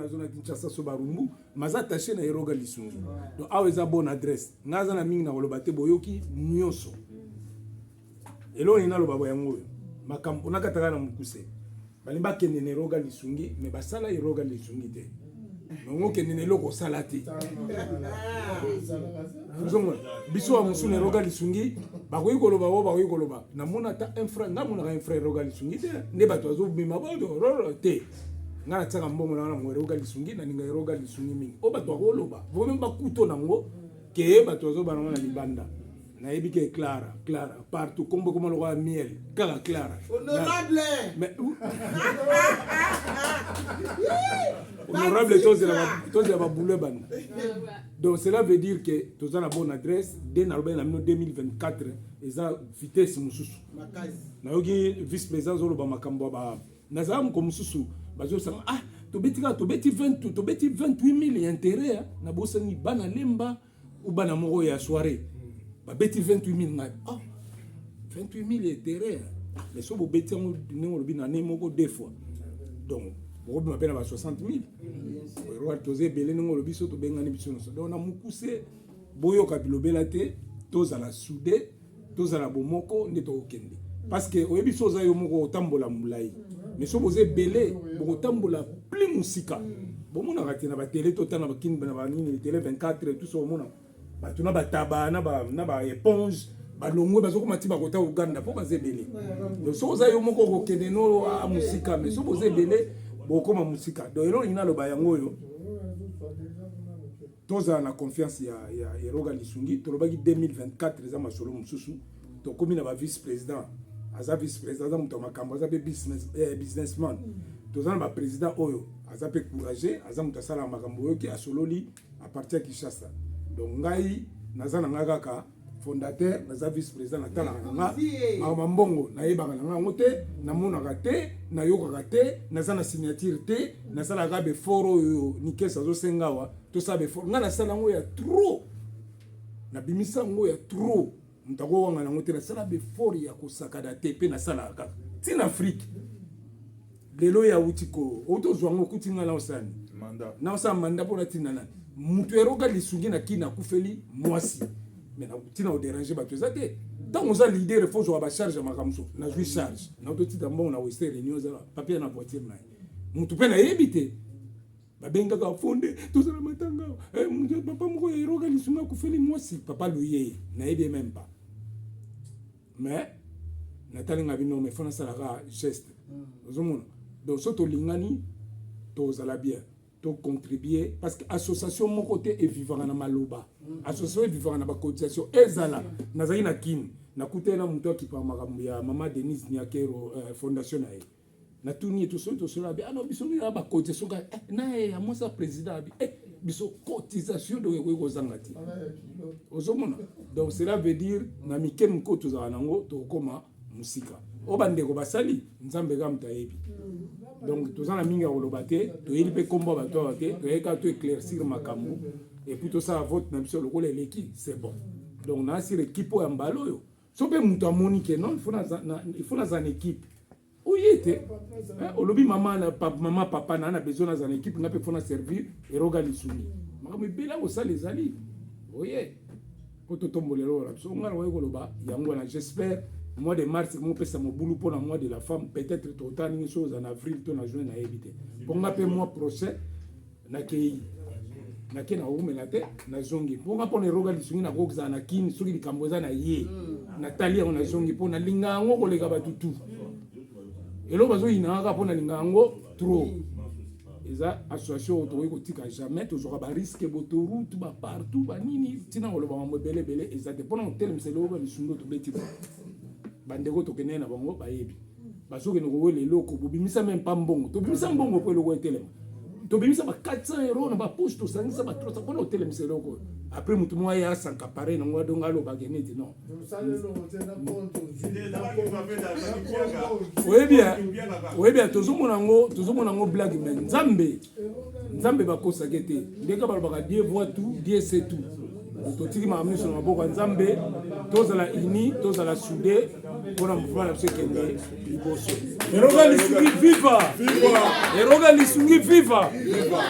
nazo na Kinshasa so Barumbu, maza attaché na Eroga Lisungi. Donc awa eza bonne adresse. Nga aza na mingi na koloba te, boyoki nyonso. Eloko nini naloba bo yango oyo. Makambo nakataka na mokuse. Balingi bakende na Eroga Lisungi, mais basala Eroga Lisungi te. Nongo okende na eloko osala te. Ozomona biso ba mosusu na Eroga Lisungi bakoki koloba oyo bakoki koloba. Namona ata un frère, nga monaka un frère Eroga Lisungi te. Nde bato bazobima bato te. Nga natiaka mbongo na nga na Eroga Lisungi, nalinga Eroga Lisungi mingi. Oyo bato bakoloba, vomi bakuto nango ke bato bazobana ngo na libanda. Nayebi ke Clara, Clara partout kombo koma lokola miel, kaka Clara. Honorable. Mais honorable tozela tozela ba boulot banda. Donc cela veut dire que toza na bonne adresse dès na na bino 2024 eza vitesse mosusu. Nayoki vice président azoloba makambo ba nazala moko mosusu bazosanga ah tobeti kaka tobeti 20 tobeti 28000 ya intérêt nabosani bana lemba ou bana moko ya soirée babeti 28000 ngai ah 28000 intérêt mais so bobeti yango ndenge olobi na année moko deux fois donc bokobima mpe na ba 60000 roi toza ebele ndenge olobi so tobengani biso nyonso. Donc na mokuse boyoka bilobela te, tozala soudé, tozala bomoko nde tokokende, parce que oyebi so oza yo moko otambola molai, mais so boza ebele bokotambola plus mosika. Bomonaka te na batele totala bakini na banini tele 24 tout ça, omona bato na bataba na ba éponge balongwe bazokoma ti bakota Uganda mpo baza ebele. Donc soki oza yo moko okokende no mosika, mais soki boza ebele bokoma mosika. Donc eloko nini naloba yango oyo, tozala na confiance ya Eroga Lisungi. Tolobaki 2024 eza masolo mosusu. Tokomi na ba vice président, aza vice président, aza moto ya makambo, aza mpe businessman. Toza na baprésident oyo aza mpe courageux, aza moto asalaka makambo, oyoki asololi à partir ya Kinshasa. Donc ngai naza na ngai kaka fondateur, naza vice président, natalaka na nga makambo mbongo, nayebaka na nga yango te, namonaka te, nayokaka te, naza na signature te. Nasalaka baeffort oyo Nikes azosenga awa, tosala baeffort. Ngai nasala yango ya trop, nabimisa yango ya trop, moto akowanga nango te. Nasala baeffort ya kosakana te, mpe nasalaka kaka ntina Afrique. Lelo ya wuti ko outi ozwa yango, okuti ngai naosala naosala manda mpo natinda nani moto Eroga Lisungi na kini akufeli mwasi, mais ntina odéranger bato eza te. Ntango oza leader, faut ozwaka bacharge ya makambo. So nazwi charge, naototita mbongo na Western Union, eza papier na voiture na ye, motu mpe nayebi te. Babengaka fonde tozala matanga, papa moko ya Eroga Lisungi akufeli mwasi, papa Luyeye, nayebi ye même pas, mais natalinga bino, mais faut nasalaka geste. Ozomona, donc so tolingani tozala bien, tocontribue, parce que association moko te evivaka na maloba, association evivaka na bacotisation. Ezala nazalaki na Kini, nakutani na moto akipaka makambo ya mama Denise Niakero, fondation na ye. Natuni ye, tosoli tosoli, abi ano biso na bacotisation kaka na ye ya mwasi ya président, abi biso cotisation, donc ekoki kozanga te. Ozomona, donc cela veut dire na mike moko tozala nango tokokoma mosika. Oyo bandeko basali, Nzambe kaka moto ayebi. Donc toza na mingi ya koloba te, toyebi mpe nkombo ya bato awa te, toyebi kaka to éclaircir makambo et puis tosala vote na biso lokola eleki, c'est bon. Donc naasir équipe oyo ya mbala oyo, so mpe moto amoni ke non, il faut nazala na équipe, oye te olobi mama mama papa na besoin nazala na équipe, nga mpe faut na servir Eroga Lisungi. Makambo ebele akosala ezali oye mpo totombola eloko na biso. Nga nakoki koloba yango wana. J'espère mois de mars mopesa mobulu mpona mois de la femme, peut-être totala ndenge so oza na avril to na juin, nayebi te, mpo nga mpe mois prochain nakei nake nakokumela te, nazongi, mpo nga mpona Eroga Lisungi nakokozala na Kini. Soki likambo eza na ye, natali yango, nazongi, mpo nalinga yango koleka bato tu. Eloko bazoyina kaka mpo nalinga yango trop, eza association oyo tokoki kotika jamais. Tozwaka barisque, botoroute bapartout banini, ntina koloba mambo ebele ebele eza te mpona kotelemisa eloko. Lisungi oyo tobeti, bandeko tokende na bango bayebi, bazokende kowela eloko, bobimisa même pa mbongo, tobimisa mbongo mpo eloko etelema, tobimisa ba 400 euro na bapoche, tosangisa ba 300 mpona kotelemisa eloko oyo. Après motu moko aya asankapare nango, adongo alobake neti non. Oyebi, oyebi, tozomona yango, tozomona yango blague, mais Nzambe, Nzambe bakosaki te. Ndenge balobaka, Dieu voit tout, Dieu sait tout. Totiki makambo nyonso na maboko ya Nzambe. Tozala uni, tozala soudé mpona mouvement na biso ekende liboso. Eroga Lisungi viva! Eroga Lisungi viva!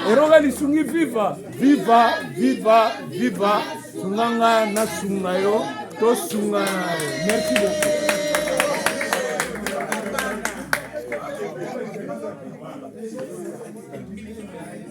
Eroga Lisungi viva! Viva, viva, viva! Sunga nga na sunga yo, to sunga na yo. Merci beaucoup.